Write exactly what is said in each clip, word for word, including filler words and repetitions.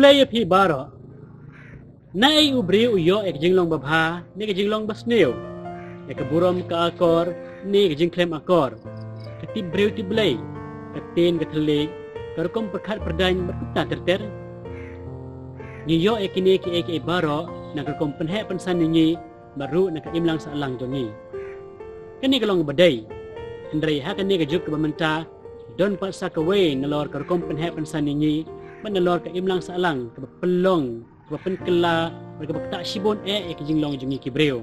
Khublei ïa phi baroh. Naei u briew u ïoh ïa ka jinglong babha ne ka jinglong basniew, ïa ka burom ka akor ne ka jingkhlem akor, ka tip briew tip Blei, ka ktien ka thylliej, ka rukom pyrkhat pyrdaiñ bad kumta ter ter? Ngi ïoh ïa kine kiei kiei baroh na ka rukom pynheh pynsan ïa ngi bad ruh na ka imlang sahlang jong ngi. Kane ka long kaba dei. Hynrei ha kane ka juk kaba mynta, don pat sa kawei nalor ka rukom pynheh pynsan ïa ngi bad nalor ka imlang sahlang kaba pynlong, kaba pynkylla bad kaba ktah shibun eh ïa ka jinglong jong ngi ki briew.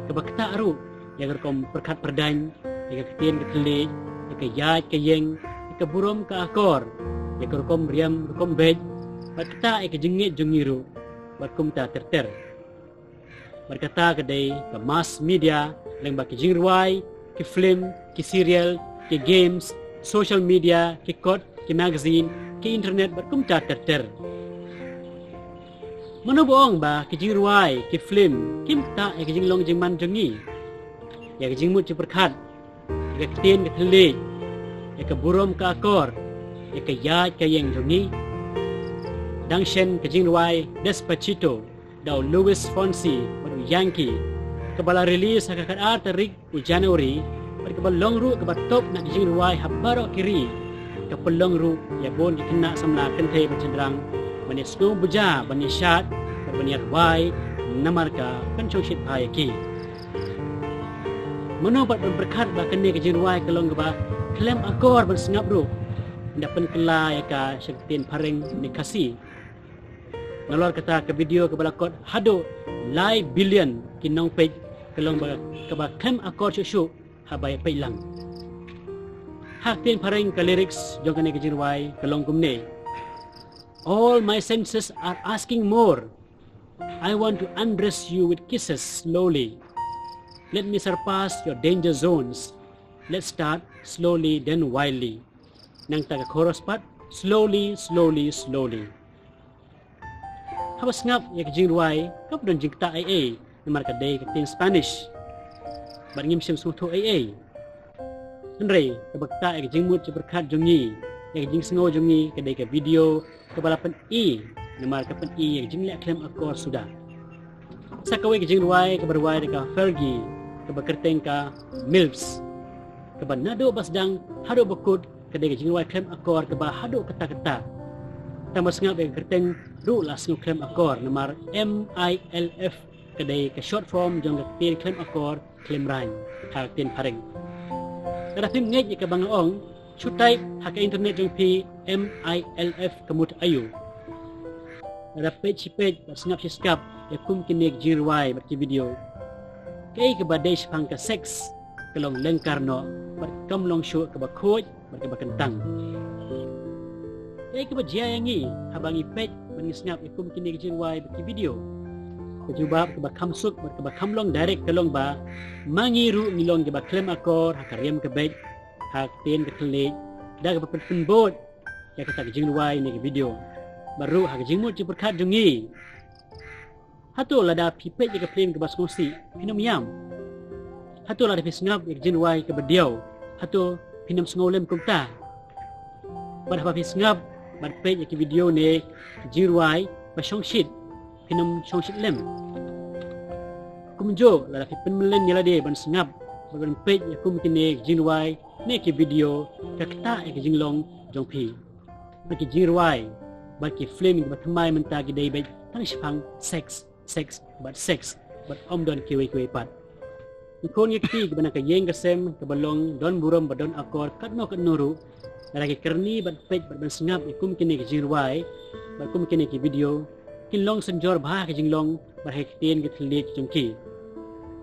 Kaba ktah ruh ïa ka rukom pyrkhat pyrdaiñ, ïa ka ktien ka thylliej, ïa ka ïaid ka ïeng, ïa ka burom ka akor, ïa ka rukom riam rukom beit, bad ktah ïa ka jingngeit jong ngi ruh bad kumta ter ter. Bad kata ka dei ka mass media, lyngba ki jingrwai, ki film, ki serial, ki games, social media, ki kot, ki magazine, ki internet bad kumta ter ter. Mano ba ong ba ki jingrwai, ki film kim ktah ïa ka jinglong jingman jong ngi, ïa ka jingmut jingpyrkhat, ïa ka ktien ka thylliej, ïa ka burom ka akor, ïa ka ïaid ka ïeng jong ngi? Dang shen ka jingrwai Despacito da u Luis Fonsi bad u Yankee, kaba la release ha ka khatar tarik u January, bad kaba long ruh kaba top na ki jingrwai ha baroh ki ri, ka pynlong ruh ïa bun ki khynnah samla kynthei bad shynrang ban ïa sngew buja, ban ïa shad bad ban ïa rwai, namar ka pynshongshit bha ïa ki. Mano pat ban pyrkhat ba kane ka jingrwai ka long kaba khlem akor ban sngap ruh, ynda pynkylla ïa ka sha ka ktien phareng ne Khasi. Nalor kata ka video kaba la kot haduh lai billion ki nongpeit, ka long ba kaba khlem akor shuh shuh haba ïa peit lang. Ha ka ktien phareng ka lyrics jong kane ka jingrwai ka long kumne: All my senses are asking more. I want to undress you with kisses slowly. Let me surpass your danger zones. Let's start slowly, then wildly. Nangta ka chorus pat: slowly, slowly, slowly. Haba sngap ïa ka jingrwai kam don jingktah ei ei, namar ka dei ka ktien Spanish bad ngim shym sngewthuh ei ei. Hynrei kaba ktah ïa ka jingmut jingpyrkhat jong ngi, ïa ka jingsngew jong ngi, ka dei ka video kaba la pyni, namar ka pyni ïa ka jingleh khlem akor suda. Sa kawei ka jingrwai kaba rwai da ka Fergie, kaba kyrteng ka Milfs, kaba naduh ba sdang haduh ba kut ka dei ka jingrwai khlem akor kaba haduh katta katta. Tang ba sngap ïa ka kyrteng ruh la sngew khlem akor, namar M I L F ka dei ka short form jong ka ktien khlem akor khlem rhyme ha ka ktien phareng. Lada phim ngeit ïa kaba nga ong, shu type ha ka internet jong phi M I L F ka mut aiu. Lada peit shi peit bad sngap shi sngap ïa kum kine ki jingrwai bad ki video, kaei kaba dei shaphang ka sex ka long lyngkar noh bad kam long shuh kaba khuid bad kaba kyntang. Kaei kaba jia ïa ngi haba ngi peit bad ngi sngap ïa kum kine ki jingrwai bad ki video? Ka jubab kaba kham suk bad kaba kham long direct ka long ba ma ngi ruh ngi long kiba khlem akor ha ka riam ka beit, ha ka ktien ka thylliej, da kaba pynbud ïa kata ka jingrwai ne ka video, bad ruh ha ka jingmut jingpyrkhat jong ngi. Hato lada phi peit ïa ka phlim kaba sngewsih phin ym ïam? Hato lada phi sngap ïa ka jingrwai kaba diaw, hato phin ym sngew lem kumta? Bad haba phi sngap bad peit ïa ki video ne ki jingrwai ba shongshit, phin ym shongshit lem? Kumjuh lada phi pynmlien ïa lade ban sngap bad ban peit ïa kum kine ki jingrwai ne ki video, ka ktah ïa ka jinglong jong phi. Bad ki jingrwai bad ki phlim kiba thymmai mynta ki dei beit tang shaphang sex, sex bad sex, bad ym don kiwei kiwei pat. Ngi khun ngi kti kiba na ka ïing ka sem kaba long don burom bad don akor katno katno ruh, lada ki kyrni bad peit bad ban sngap ïa kum kine ki jingrwai bad kum kine ki video, kin long synjor bha ha ka jinglong bad ha ka ktien ka thylliej jong ki.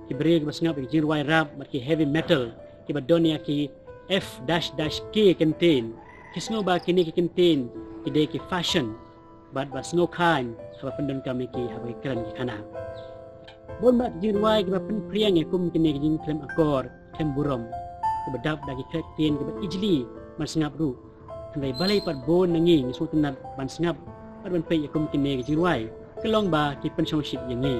Ki briew kiba sngap ïa ki jingrwai rap bad ki heavy metal kiba don ïa ki F dash dash K kyntien, ki sngew ba kine ki kyntien ki dei ki fashion, bad ba sngew khlaiñ haba pyndonkam ïa ki haba ki kren ki khana. Bun bah ki jingrwai kiba pynphriang ïa kum kine ki jingkhlem akor khlem burom, kiba dap da ki khlek ktien kiba ijli ban sngap ruh. Hynrei balei pat bun na ngi ngi sngewtynnat ban sngap bad ban peit ïa kum kine ki jingrwai? Ka long ba ki pynshongshit ïa ngi.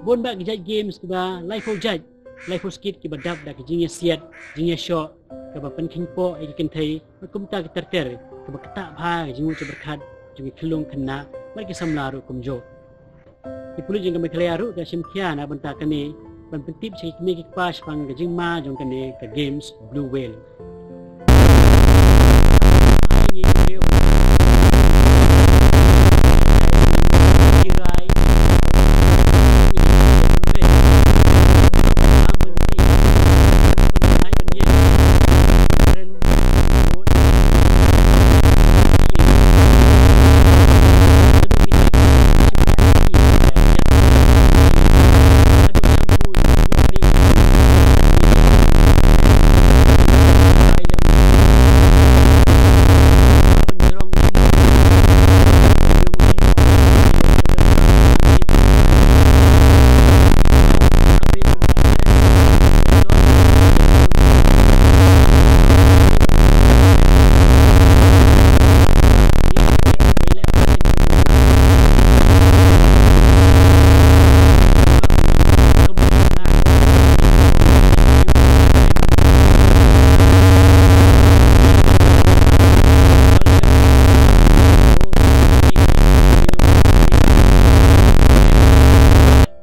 Bun bah ki jait games kiba laiphew jait, laiphew skit kiba dap da ki jingïasiat, jingïashoh, kaba pynkheiñpoh ïa ki kynthei, bad kumta ki ter ter, kaba ktah bha ka jingmut jingpyrkhat jong ki khyllung khynnah bad ki samla ruh kumjuh. Ki pulit jong ka Meghalaya ruh ki la shim khia na bynta kane, ban pyntip sha ki kmie ki kpa shaphang ka jingma jong kane ka Games Blue Whale.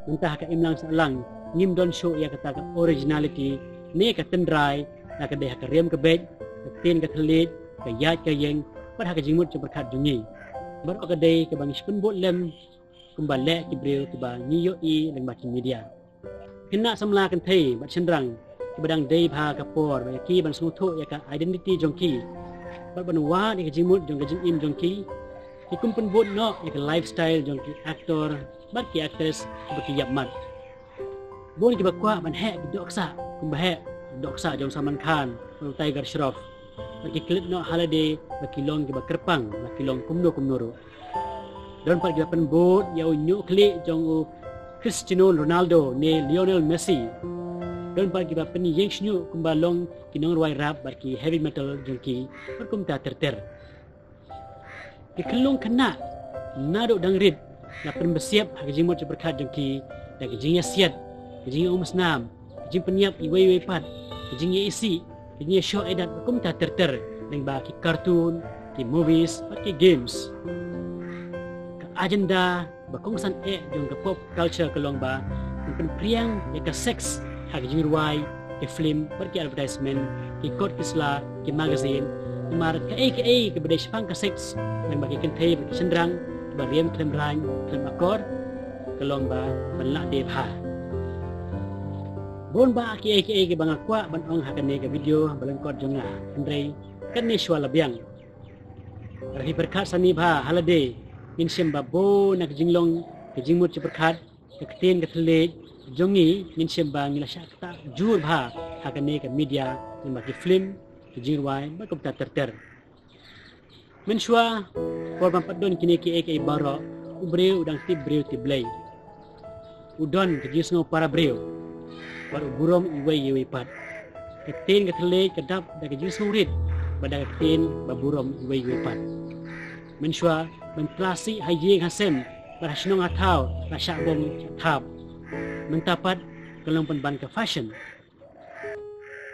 Mynta ha ka imlang sahlang ngim don shuh ïa kata ka originality ne ka tynrai, la ka dei ha ka riam ka beit, ka ktien ka thylliej, ka ïaid ka ïeng, bad ha ka jingmut jingpyrkhat jong ngi. Baroh ka dei kaba ngi shu pynbud lem kumba leh ki briew kiba ngi ïohi lyngba ki media. Khynnah samla kynthei bad shynrang kiba dang dei bha ka por bad ïa ki ban sngewthuh ïa ka identity jong ki bad ban wad ïa ka jingmut jong ka jingim jong ki, ki kum pynbud noh ïa ka lifestyle jong ki actor bad ki actress kiba ki ïap mat. Bun kiba kwah ban heh ki dohksah kumba heh dohksah jong Salman Khan bad u Tiger Shroff, bad ki klet noh ha lade ba ki long kiba kyrpang, ba ki long kumno kumno ruh. Don pat kiba pynbud ïa u ñiuh khlieh jong u Cristiano Ronaldo ne Lionel Messi. Don pat kiba pynïeng shñiuh kumba long ki nongrwai rap bad ki heavy metal jong ki, bad kumta ter ter. Ki khyllung khynnah naduh dang rit la pynbsep ha ka jingmut jingpyrkhat jong ki da ka jingïasiat, ka jingïaumsnam, ka jingpynïap iwei iwei pat, ka jingïaisih, ka jingïashoh adat bad kumta ter ter lyngba ki cartoon, ki movies bad ki games. Ka agenda ba kongsan eh jong ka pop culture ka long ba ban pynpriang ïa ka sex ha ka jingrwai, ki film bad ki advertisement, ki kot ki sla, ki magazine. Namar kaei kaei kaba dei shaphang ka sex lyngba ki kynthei bad ki shynrang ba riam khlem rang khlem akor, ka long ba ban lah dei bha. Bun bah kiei kiei kiba nga kwah ban ong ha kane ka video ba lyngkot jong nga, hynrei katne shuwa la biang. Lada phi pyrkhat sani bha ha lade, ngin shem ba bun na ka jinglong, ka jingmut jingpyrkhat, ka ktien ka thylliej jong ngi, ngin shem ba ngi la shah ktah jur bha ha kane ka media, lyngba ki film, ki jingrwai bad kumta ter ter. Mynshuwa por ban pat don kine kiei kiei baroh, u briew u dang tip briew tip Blei. U don ka jingsngew para briew bad u burom iwei ïa iwei pat. Ka ktien ka thylliej ka dap da ka jingsngewrit bad da ka ktien ba burom iwei ïa iwei pat. Mynshuwa ban tla sih ha ïing ha sem bad ha shnong ha thaw la shah bong shah thap. Mynta pat ka long pynban ka fashion.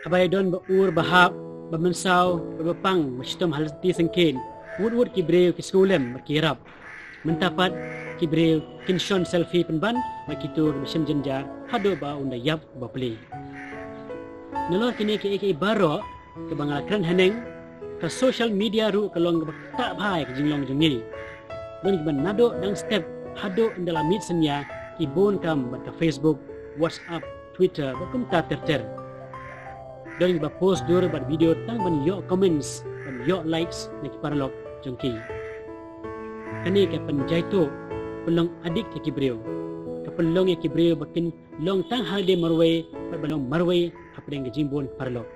Haba ïa don ba ur ba hap, ba mynsaw, ba ba pang, ba shitom ha lynti syngkien, wut wut ki briew ki sngewlem bad ki ïarap. Mynta pat ki briew kin shon selfie pynban bad kito kiba shem jynjar haduh ba un da ïap ba plie. Nalor kine kiei kiei baroh kaba nga la kren haneng, ka social media ruh ka long kaba ktah bha ïa ka jinglong jong ngi. Don kiba naduh dang step haduh ynda la miet synñia ki bun kam bad ka Facebook, WhatsApp, Twitter bad kumta ter ter. Don kiba post dur bad video tang ban ïoh comments, ban ïoh likes na ki paralok jong ki. Kane ka pynjaituh, pynlong addict ïa ki briew. Ka pynlong ïa ki briew ba kin long tang ha lade marwei bad ban long marwei hapdeng ka jingbun ki paralok.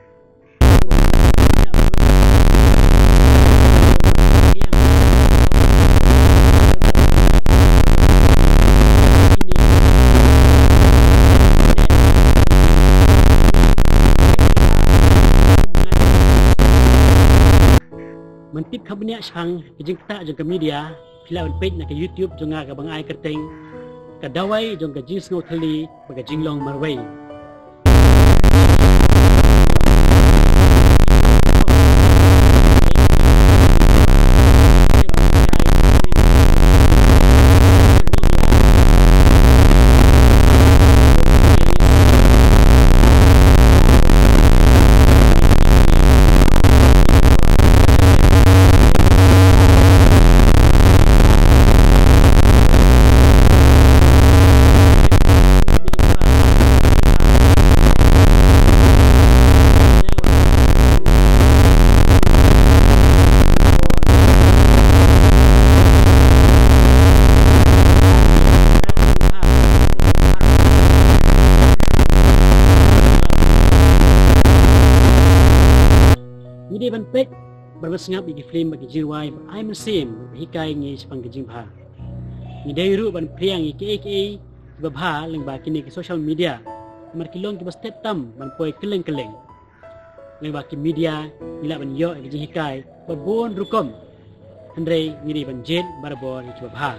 Ban tip kham bniah shaphang ka jingktah jong ka media, phi lah ban peit na ka YouTube jong nga kaba nga ai kyrteng ka dawai jong ka jingsngew thylli bad ka jinglong marwei. Ngi dei ban peit bad ban sngap ïa ki film bad ki jingrwai ba ai mynsiem, ba hikai ngi shaphang ka jingbha. Ngi dei ruh ban pdiang ïa kiei kiei kiba bha lyngba kine ki social media, namar ki long kiba step tam ban poi kylleng kylleng. Lyngba ki media ngi lah ban ïoh ïa ki jinghikai ba bun rukom. Hynrei ngi dei ban jied barabor ïa kiba bha.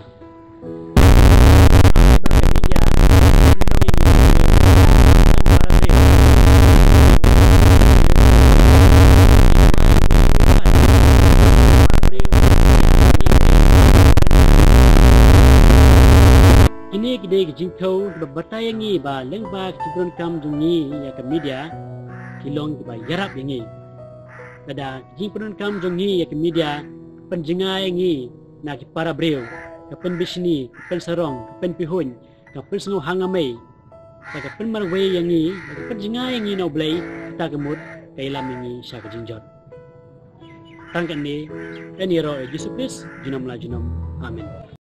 Kine ki dei ki jingthew kiba batai ïa ngi ba lyngba ki jingpyndonkam jong ngi ïa ka media ki long kiba ïarap ïa ngi. Lada ki jingpyndonkam jong ngi ïa ka media ka pynjngai ïa ngi na ki para briew, ka pynbishni, ka pynsarong, ka pynpihuiñ, ka pynsngewhang amai, ka pynmarwei ïa ngi, ka pynjngai ïa ngi na U Blei, kata ka mut ka ïalam ïa ngi sha ka jingjot. Tang katne, ïaroh ïa u Jisu Khrist junom la junom. Amen.